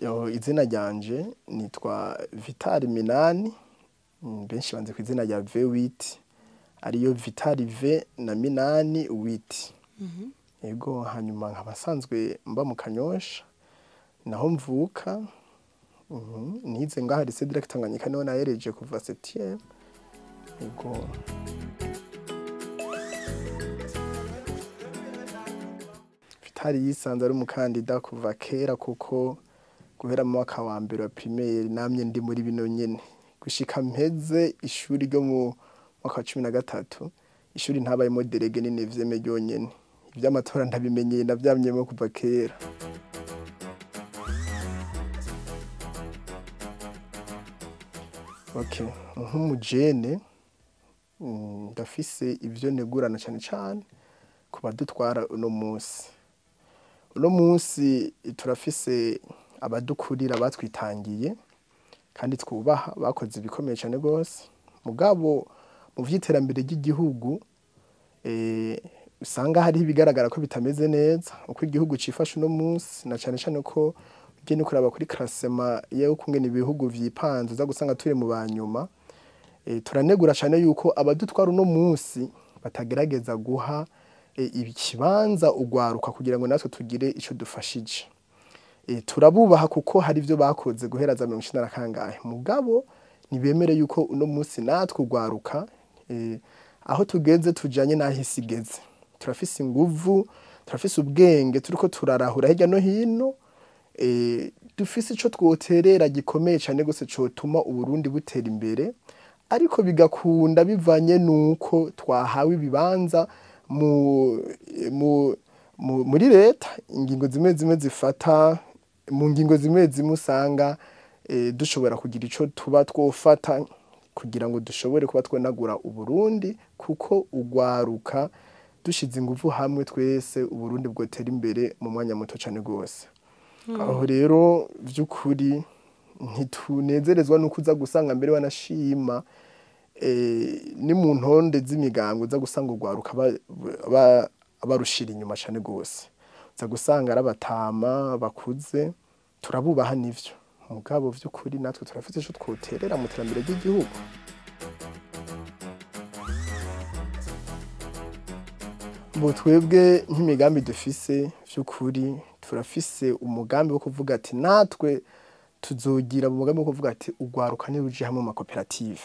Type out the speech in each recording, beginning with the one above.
Izina ryanje nitwa Vital Minani, benshi banze ku izina rya V8, ariyo Vital V na Minani 8. Yego, hanyuma nkaba nsanzwe mba mu Kanyosha, naho mvuka. Nize ngaha lycée direct Tanganyika, niho nahereje kuva 7e. Yego. Vital yisanze ari umukandida kuva kera, kuko guhera mu mwaka wa mbere wa primaire namye ndi muri bino nyene gushika mpeze ishuri ryo mu mwaka wa 13. Ishuri ntabayemo délégué, ni neuvième ryonyene. Ivy'amatora ndabimenyeye, navyamyemo kuva kera. Okay, nk'umujene ndafise ivyo negurana cane cane ku badutwara uno munsi. Uno munsi turafise abadukurira batwitangiye kandi twubaha, bakoze ibikomeye cane gose, mugabo mu vy'iterambere ry'igihugu usanga hariho ibigaragara ko bitameze neza uko igihugu cifashe uno munsi, na cane cane ko ugiye no kuraba kuri classement yo kungena ibihugu vyipanze, uza gusanga turi mu banyuma. Turanegura cane yuko abadutwara uno munsi batagerageza guha ikibanza ugwaruka kugira ngo natwe tugire ico dufashije. Turabubaha kuko hari ivyo bakoze guhera za 90 na kangahe, mugabo ntibemere yuko uno munsi natwe ugwaruka aho tugeze tujanye n'aho isi igeze. Turafise inguvu, turafise ubwenge, turiko turarahura hirya no hino, dufise ico twoterera gikomeye cane gose cotuma Uburundi butera imbere, ariko bigakunda bivanye nuko twahawe ibibanza muri leta. Ingingo zimwe zimwe zifata, mu ngingo zimwe zimwe usanga dushobora kugira ico tuba twofata kugira ngo dushobore kuba twanagura Uburundi, kuko ugwaruka dushize inguvu hamwe twese Uburundi bwotera imbere mu mwanya muto cane gose. Aho rero vy'ukuri ntitunezerezwa nuko uza gusanga mbere wanashima ni mu ntonde z'imigango uza gusanga ugwaruka barushira inyuma cane gose. Uza gusanga ari abatama bakuze, turabubaha nivyo, mugabo vy'ukuri natwe turafite ico twoterera mu terambere ry'igihugu. Bo twebwe nk'imigambi dufise, vy'ukuri turafise umugambi wo kuvuga ati natwe tuzogira umugambi wo kuvuga ati ugwaruka niruje hamwe mu makoperative,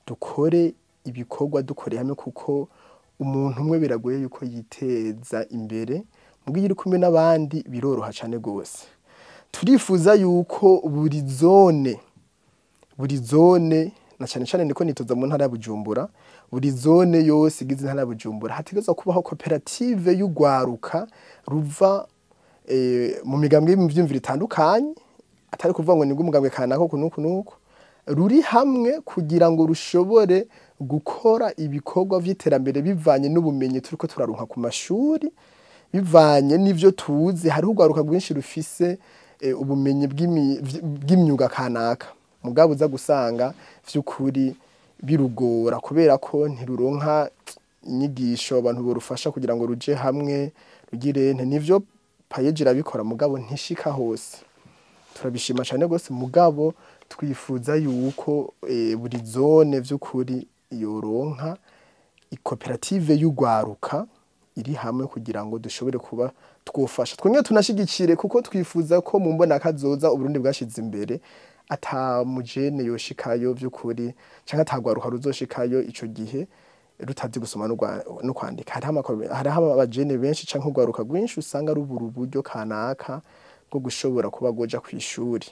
dukore ibikorwa dukoreye hamwe, kuko umuntu umwe biragoye yuko yiteza imbere, mugihe uri kumwe n'abandi biroroha cane gose. Turifuza yuko buri zone, na cane cane niko nitoza mu ntara ya Bujumbura, buri zone yose igize intara ya Bujumbura hategerezwa kubaho koperative y'ugwaruka ruva mu migambwe y'imvyumviro itandukanye, atari kuvuga ngo nibwo umugambwe kanaka uku nuku nuku, ruri hamwe kugira ngo rushobore gukora ibikorwa vy'iterambere bivanye n'ubumenyi turiko turaronka ku mashuri, bivanye n'ivyo tuzi. Hariho urwaruka rwinshi rufise ubumenyi bw'imyuga kanaka, mugabo uza gusanga vy'ukuri birugora kubera ko ntiruronka inyigisho abantu borufasha kugira ngo ruje hamwe rugire nte. Nivyo, PAEEJ irabikora, mugabo ntishika hose. Turabishima cane gose, mugabo twifuza yuko buri zone vy'ukuri yoronka ikoperative y'ugwaruka iri hamwe kugira ngo dushobore kuba twofasha, twongere tunashigikire, kuko twifuza ko mu mbona kazoza Uburundi bwashize imbere ata mujene yoshikayo vy'ukuri canke atagwaruka ruzoshikayo ico gihe rutazi gusoma no kwandika. Hariho abajene benshi canke urwaruka rwinshi usanga rubura uburyo kanaka bwo gushobora kuba goja kw'ishuri.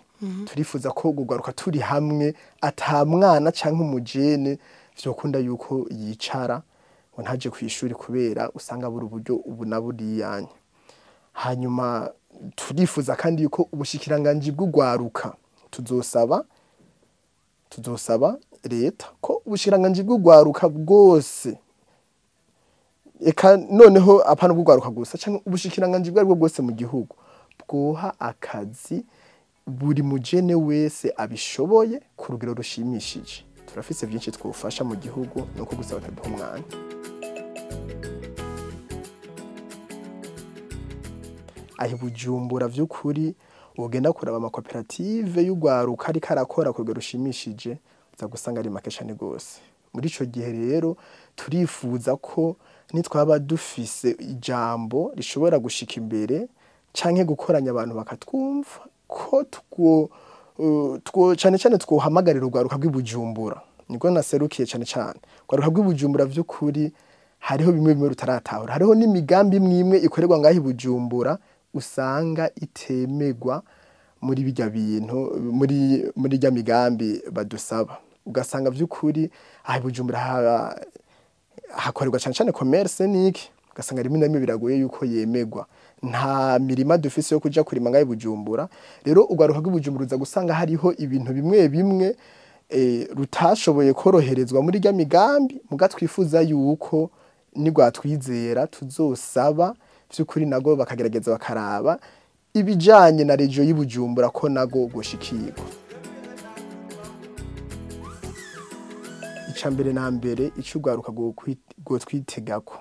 Turifuza ko urwaruka turi hamwe ata mwana canke umujene vyokunda yuko yicara ngo ntaje kw'ishuri kubera usanga abura uburyo ubu na buriyanya. Hanyuma turifuza kandi yuko ubushikiranganji bw'ugwaruka, tuzosaba leta ko ubushikiranganji bw'ugwaruka bwose, eka noneho apana ubw'ugwaruka gusa, canke ubushikiranganji bwo aribwo bwose mu gihugu, bwoha akazi buri mujene wese abishoboye ku rugero rushimishije. Turafise byinshi twofasha mu gihugu, nuko gusa bataduha umwanya. Aho i Bujumbura vy'ukuri Ugenda kuraba amakoperative y'urwaruka ariko arakora ku rugero rushimishije, uza gusanga ari make cane gose. Muri ico gihe rero turifuza ko nitwaba dufise ijambo rishobora gushika imbere canke gukoranya abantu bakatwumva, ko two cane cane twohamagarira urwaruka rw'Ibujumbura. Niko naserukiye cane cane urwaruka rw'Ibujumbura. Vy'ukuri hariho bimwe bimwe rutaratahura, hariho n'imigambi imwe imwe ikorerwa ngaho Ibujumbura usanga itemegwa muri birya bintu, muri rya migambi badusaba. Ugasanga vy'ukuri aha Ibujumbura hakorerwa cane cane commerce niki, ugasanga rimwe na rimwe biragoye yuko yemegwa. Nta mirima dufise yo kuja kurima ngaho Ibujumbura. Rero urwaruka rw'Ibujumbura uza gusanga hariho ibintu bimwe bimwe rutashoboye koroherezwa muri rya migambi, muga twifuza yuko nigwatwizera tuzosaba vy'ukuri nago bakagerageza bakaraba ibijanye na région y'Ibujumbura ko nago goshikirwa. Ica mbere na mbere, ico urwaruka rwotwitegako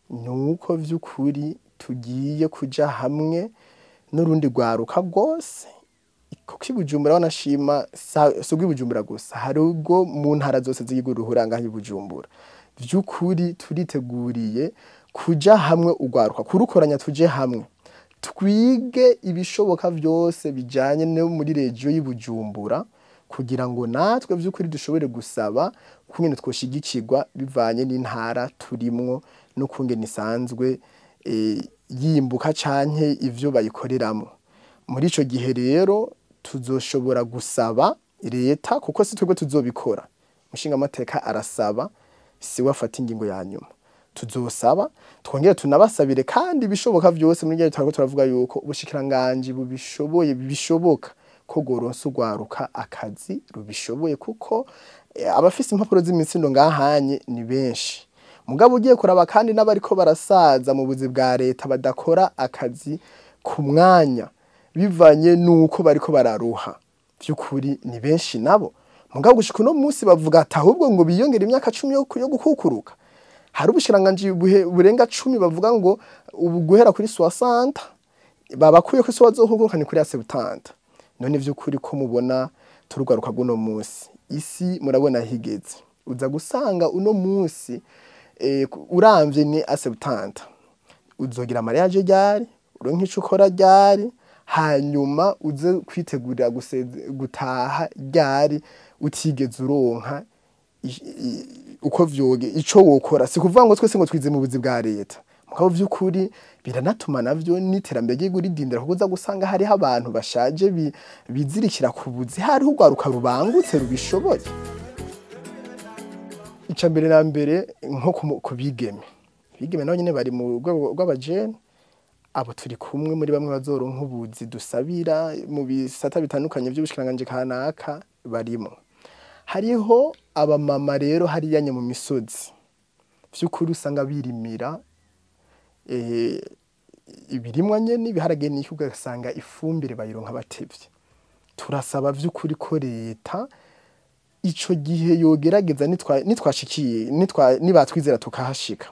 nuko vy'ukuri tugiye kuja hamwe n'urundi rwaruka rwose, kuko Ibujumbura wanashima si urw'Ibujumbura gusa, hari urwo mu ntara zose z'igihugu ruhurira ngaho Ibujumbura. Vy'ukuri turiteguriye kuja hamwe, urwaruka kurukoranya, tuje hamwe twige ibishoboka vyose bijanye no muri région y'Ibujumbura, kugira ngo natwe vy'ukuri dushobore gusaba ukungene twoshigikirwa bivanye n'intara turimwo n'ukungene isanzwe yimbuka canke ivyo bayikoreramwo. Muri ico gihe rero tuzoshobora gusaba leta, kuko si twebwe tuzobikora, umushingamateka arasaba, siwe afata ingingo ya nyuma. Tuzosaba, twongere tunabasabire kandi ibishoboka vyose. Muri rya turavuga yuko ubushikiranganji bubishoboye, bishoboka ko bworonsa urwaruka akazi rubishoboye, kuko abafise impapuro z'imitsindo ngahanye ni benshi. Mugabo ugiye kuraba kandi n'abariko barasaza mu buzi bwa leta badakora akazi ku mwanya bivanye nuko bariko bararuha, vy'ukuri ni benshi nabo. Mugabo gushika uno munsi bavuga ati ahubwo ngo biyongere imyaka 10 yo gukukuruka. Hari ubushikiranganji burenga 10 bavuga ngo ubu guhera kuri 60 babakuye ko bazohuguruka ni kuri ya 70. None vy'ukuri ko mubona turugaruka guno munsi, isi murabona higeze, uza gusanga uno munsi uramvye ni a 70, uzogira mariage ryari, uronke ico ukora ryari, hanyuma uze kwitegurira gutaha ryari utigeze uronka uko vyoge ico wokora? Si kuvuga ngo twese ngo twize mu buzi bwa leta, mugabo vy'ukuri biranatuma navyo n'iterambere ry'igihugu ridindira, kuko uza gusanga hariho abantu bashaje bizirikira ku buzi, hariho urwaruka rubangutse rubishoboye. Ica mbere na mbere, nko ku bigeme, bigeme nabo nyene bari mu rwego rw'abajene, abo turi kumwe muri bamwe bazoronka ubuzi dusabira mu bisata bitandukanye vy'ubushikiranganji kanaka barimo. Hariho abamama rero hariya nye mu misozi vy'ukuri usanga birimira ibirimwa nyene, ibiharage n'iki, ugasanga ifumbire bayironka batevye. Turasaba vy'ukuri ko leta ico gihe yogerageza, nitwashikiye, nibatwizera tukahashika,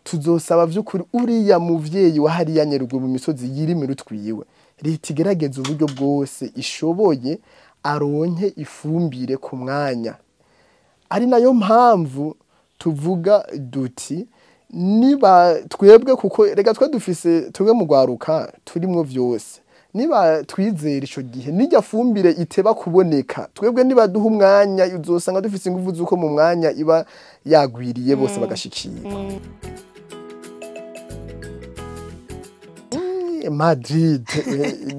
tuzosaba vy'ukuri uriya muvyeyi wa hariya nyeruguru mu misozi yirimira utwiwe, leta igerageza uburyo bwose ishoboye aronke ifumbire ku mwanya. Ari nayo mpamvu tuvuga duti niba twebwe, kuko rega twe dufise, twebwe mu rwaruka turimwo vyose, niba twizera ico gihe nijya fumbire iteba kuboneka, twebwe niba duha umwanya uzosanga dufise inguvu zuko mu mwanya iba yagwiriye bose bagashikirwa. Madrid,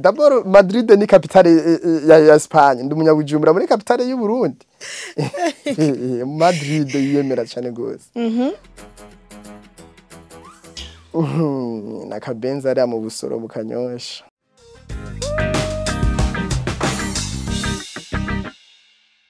d'abord Madrid ni capitale ya Espagne, ndi umunyabujumbura muri capitale y'u Burundi. Madrid yiyemera cyane gose. Na kabenzi ariya mu Busoro mu Kanyosha.